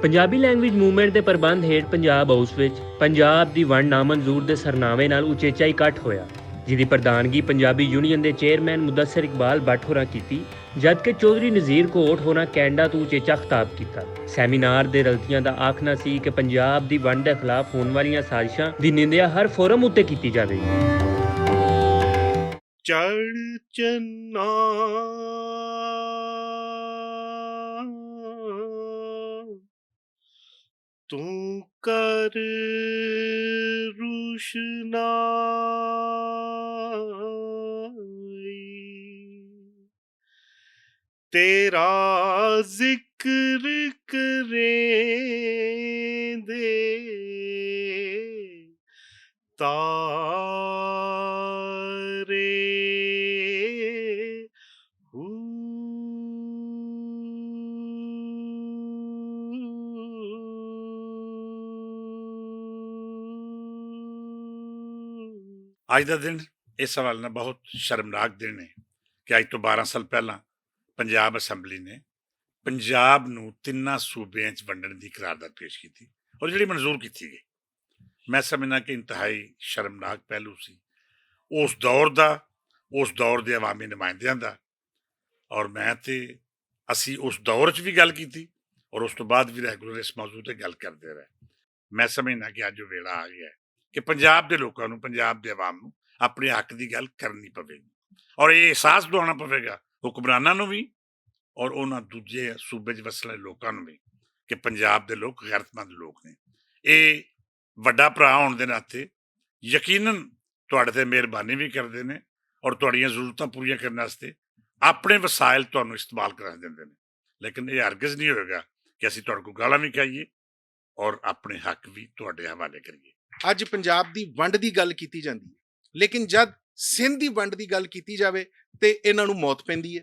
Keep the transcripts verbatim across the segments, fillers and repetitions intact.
پنجابی لینگویج موومنٹ دے پربند ہیٹھ پنجاب ہاؤس وچ پنجاب دی ونڈ نامنظور دے سرناوے نال اچیچا اکٹھ ہویا، جس دی پردانگی پنجابی یونین دے چیئرمین مدثر اقبال بٹ ہوراں کیتی، جد کہ چوہدری نذیر کوٹ ہوراں کینیڈا توں اچیچا خطاب کیتا۔ سیمینار دے رلتیاں دا آکھنا سی کہ پنجاب دی ونڈ دے خلاف ہون والیاں سازشاں دی نندیا ہر فورم اتے کیتی جاوے۔ چڑھ چنا توں کر روشنائی، تیرا ذکر کریں دے تارے۔ ہو۔ اج دا دن اس حوالے نال بہت شرمناک دن ہے کہ اج تو بارہ سال پہلاں پنجاب اسمبلی نے پنجاب نوں تیناں صوبیاں وچ ونڈن دی قرارداد پیش کیتی اور جڑی منظور کیتی گئی۔ میں سمجھنا کہ انتہائی شرمناک پہلو سی اس دور دا، اس دور دے عوامی نمائندیاں دا۔ اور میں تے اسی اس دور چ بھی گل کیتی اور اس تو بعد بھی ریگولر اس موضوع تے گل کردے رہے۔ میں سمجھنا کہ اج وہ ویلا آ گیا ہے کہ پنجاب دے لوکاں نوں، پنجاب دے عوام نوں اپنے حق دی گل کرنی پوے گی اور یہ احساس دوانا پوے گا حکمراناں نوں بھی اور انہاں دوجے صوبے چ وسن والے لوکاں نوں بھی کہ پنجاب دے لوک غیرت مند لوک نے۔ اے وڈا بھرا ہون دے ناطے یقیناً تہاڈے تے مہربانی بھی کردے نے اور تہاڈیاں ضرورتاں پوریاں کرنے واسطے اپنے وسائل تہانوں استعمال کرا دیندے نے، لیکن یہ ہرگز نہیں ہوئے گا کہ اسی تہاڈے کو گالاں بھی کھائیے اور اپنے حق بھی تہاڈے حوالے کریے۔ اج پنجاب دی ونڈ دی گل کیتی جاندی ہے، لیکن جد سندھ دی ونڈ دی گل کیتی جاوے تے انہاں نوں موت پیندی ہے۔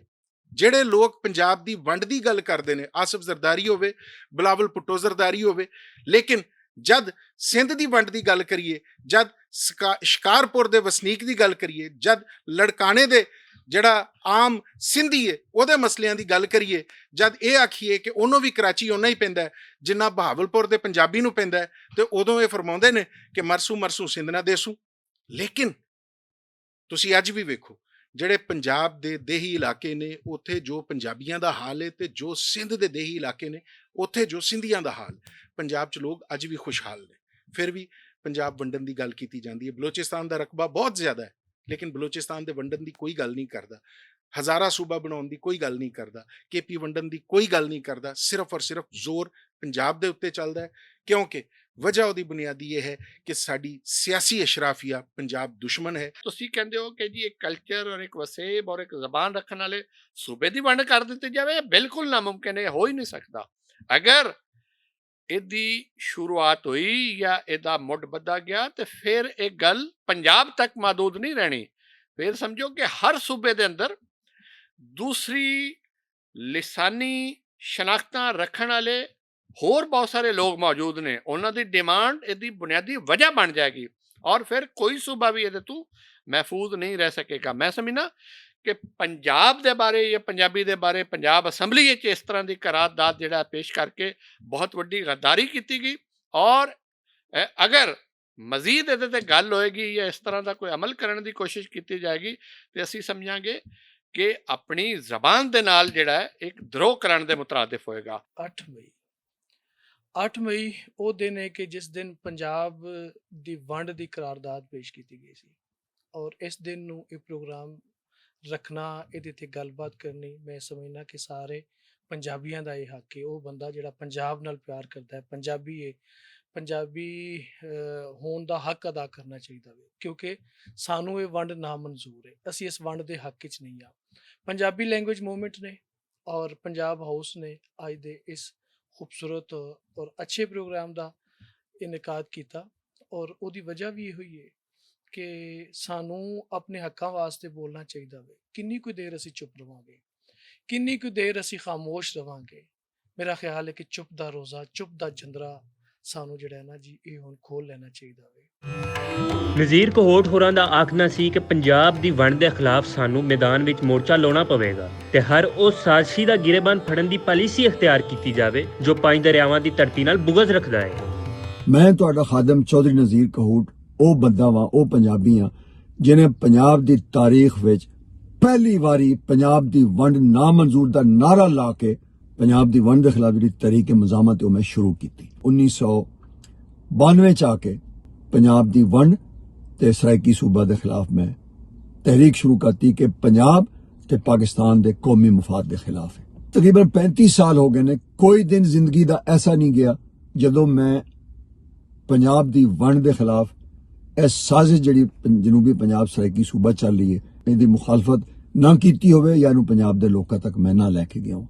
جڑے لوگ پنجاب دی ونڈ دی گل کردے نے، آصف زرداری ہووے، بلاول پٹو زرداری ہووے، لیکن جد سندھ دی ونڈ دی گل کریے، جد سکا- شکارپور دے وسنیک دی گل کریے، جد لڑکانے دے جڑا عام سندھی ہے، اودے مسئلیاں دی گل کریے، جد اے آکھیے کہ اونوں وی کراچی اونا ہی پیندا ہے جنہ بہاولپور دے پنجابی نوں پیندا ہے، تے اودوں اے فرماوندے نے کہ مرسوں مرسوں سندھ نہ دیسوں۔ لیکن تسی اج وی ویکھو، جڑے پنجاب دے دیہی علاقے نے، اوتھے جو پنجابیاں دا حال ہے تے جو سندھ دے دیہی علاقے نے، اوتھے جو سندھیاں دا حال، پنجاب چ لوگ اج وی خوشحال نے۔ پھر وی پنجاب ونڈن دی گل کیتی جاندی ہے۔ بلوچستان دا رقبہ بہت زیادہ ہے، لیکن بلوچستان دے ونڈن دی کوئی گل نہیں کردا۔ ہزارہ صوبہ بناؤن دی کوئی گل نہیں کردا۔ کے پی ونڈن دی کوئی گل نہیں کردا۔ صرف اور صرف زور پنجاب دے اُتے چلدا ہے، کیونکہ وجہ اودی بنیادی یہ ہے کہ ساڈی سیاسی اشرافیہ پنجاب دشمن ہے۔ تسی کہندے ہو کہ جی ایک کلچر اور ایک وسیب اور ایک زبان رکھن والے صوبے دی ونڈ کر دتی جاوے، یہ بالکل ناممکن ہے، ہو ہی نہیں سکدا۔ اگر ایدی شروعات ہوئی یا ایدا مڈ بدھا گیا تے پھر ایک گل پنجاب تک محدود نہیں رہنی۔ پھر سمجھو کہ ہر صوبے دے اندر دوسری لسانی شناختاں رکھن والے ہور بہت سارے لوگ موجود نے، انہاں دی ڈیمانڈ ایدی بنیادی وجہ بن جائے گی اور پھر کوئی صوبہ بھی ایدے تو محفوظ نہیں رہ سکے گا۔ میں سمجھنا کہ پنجاب دے بارے یا پنجابی دے بارے پنجاب اسمبلی وچ اس طرح دی قرارداد جڑا پیش کر کے بہت وڈی غداری کیتی گئی اور اگر مزید ایدے تے گل ہوئے گی یا اس طرح دا کوئی عمل کرن دی کوشش کیتی جائے گی تے اسی سمجھاں گے کہ اپنی زبان دے نال جڑا ہے ایک دروہ کرن دے مترادف ہوئے گا۔ اٹھ مئی، اٹھ مئی او دن ہے کہ جس دن پنجاب دی ونڈ دی قرارداد پیش کیتی گئی سی اور اس دن نوں ایک پروگرام رکھنا، ایدے تے گل بات کرنی، میں سمجھنا کہ سارے پنجابیاں دا یہ حق ہے۔ او بندہ جڑا پنجاب نال پیار کردا ہے، پنجابی ہے، پنجابی ہون دا حق ادا کرنا چاہیدا ہے، کیونکہ سانوں یہ ونڈ نامنظور ہے، اسی اس ونڈ دے حق وچ نہیں آ۔ پنجابی لینگویج موومنٹ نے اور پنجاب ہاؤس نے اج دے اس خوبصورت اور اچھے پروگرام دا انعقاد کیتا اور اودی وجہ وی ایہو ہی ہے کہ سانوں اپنے حقاں واسطے بولنا چاہیدا وے۔ کنی کوئی دیر اسی چپ رہواں گے، کنی کوئی دیر اسی خاموش رہواں گے؟ میرا خیال ہے کہ چپ دا روزہ، چپ دا جندرا سانوں جڑا ہے نا جی، یہ ہن کھول لینا چاہیدا وے۔ نذیر کہوٹ ہوراں دا آکھنا سی کہ پنجاب دی ونڈ دے خلاف سانوں میدان وچ مورچہ لانا پوے گا تے ہر اس سازشی دا گرے بند پھڑن دی پالیسی اختیار کیتی جاوے جو پنج دریاواں دی دھرتی نال بغض رکھدا ہے۔ میں تہاڈا خادم چوہدری نذیر کہوٹ، او بندہ واں، او پنجابی ہاں جنہیں پنجاب دی تاریخ وچ پہلی واری پنجاب دی ونڈ نامنظور دا نعرہ لا کے پنجاب دی ونڈ دے خلاف جڑی تحریک مزاحمت ہے، او میں شروع کیتی۔ انیس سو بانوے چ آ کے پنجاب دی ونڈ تے سرائیکی صوبہ دے خلاف میں تحریک شروع کرتی کہ پنجاب تے پاکستان دے قومی مفاد دے خلاف ہے۔ تقریباً پینتی سال ہو گئے نے، کوئی دن زندگی دا ایسا نہیں گیا جدوں میں پنجاب دی ونڈ دے خلاف اے سازش جڑی پن- جنوبی پنجاب سرائیکی صوبہ چل رہی ہے، ان دی مخالفت نہ کیتی ہوئے یا انہوں پنجاب دے لوکاں تک میں نہ لے کے گیا ہوں۔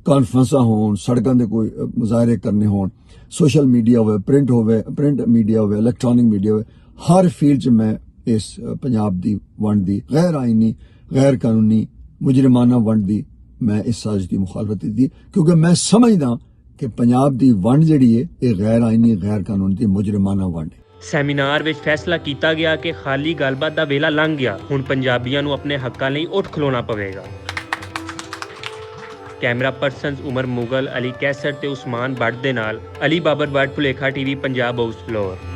کانفرنساں ہون، سڑکاں دے کوئی مظاہرے کرنے ہون، سوشل میڈیا ہوئے، پرنٹ ہوئے، پرنٹ میڈیا ہوئے، الیکٹرانک میڈیا ہوئے، ہر فیلڈ چ میں اس پنجاب دی ونڈ دی غیر آئینی، غیر قانونی، مجرمانہ ونڈ دی میں اس سازش دی مخالفت کی، کیونکہ میں سمجھدا کہ پنجاب دی ونڈ جڑی ہے، یہ غیر آئینی، غیر قانونی تے مجرمانہ ونڈ ہے۔ سیمینار وچ فیصلہ کیتا گیا کہ خالی گل بات دا ویلا لنگ گیا، ہن پنجابیاں نوں اپنے حقاں لئی اٹھ کھلونا پوے گا۔ کیمرہ پرسنز عمر مغل، علی کیسر تے عثمان بٹ دے نال علی بابر بٹ، پھلیکھا ٹی وی، پنجاب ہاؤس، لاہور۔